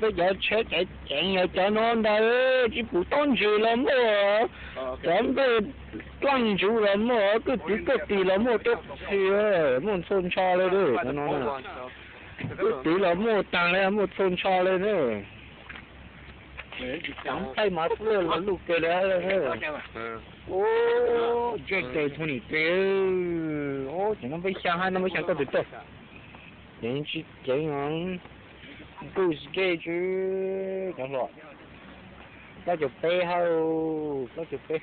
Peb cov tsheb ceev ceev yog cov no ntag, tsis pum taub ntsws los muaj, cov nplej dlaaj ntsuv los muaj, kwj tw kwj tis los muaj, tub txhia muaj txhua ntsho le no. Kwj tw los muaj taag le, muaj txhua ntsho le na. Tsis txav thaij mas xwb los luj kawg le. Ub, jack twenty three, ces no peb xyaa hab, no peb xyaa koj tug tag. Ces tsis ceev, ntuj tsis dej tsi, cov hluas. Plaub caug peb hab, plaub caug peb,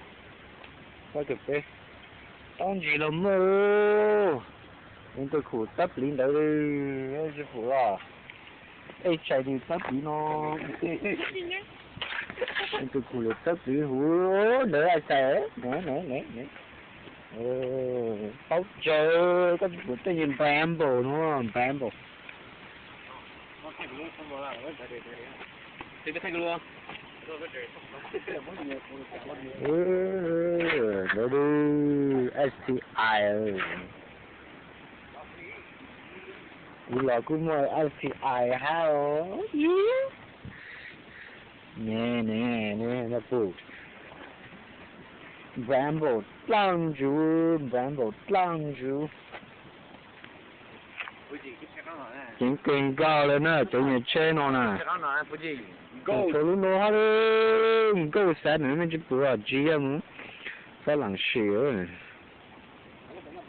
plaub caug peb. Taub ntsws los muaj, leej twg khum txawb pliv ntawd, tsis khum los. Ej, tsaig nws txawb pliv no, leej twg khum lawm txawb pliv huv ntawd xais. Paub tsawg, koj tsis pum tej bramble no, bramble. Ntawd, S T I. Kuv los kuj muaj S T I hab os. Ne, ne, ne, no pum. Bramble dlaaj ntsuv, bramble dlaaj ntsuv. Ceev kawg nkaus le na cov nyuag tsheb no na. Txhua lub no hab le, nkauj xav nws mej tsis pum los tsis yog mus Fab Lam Sim.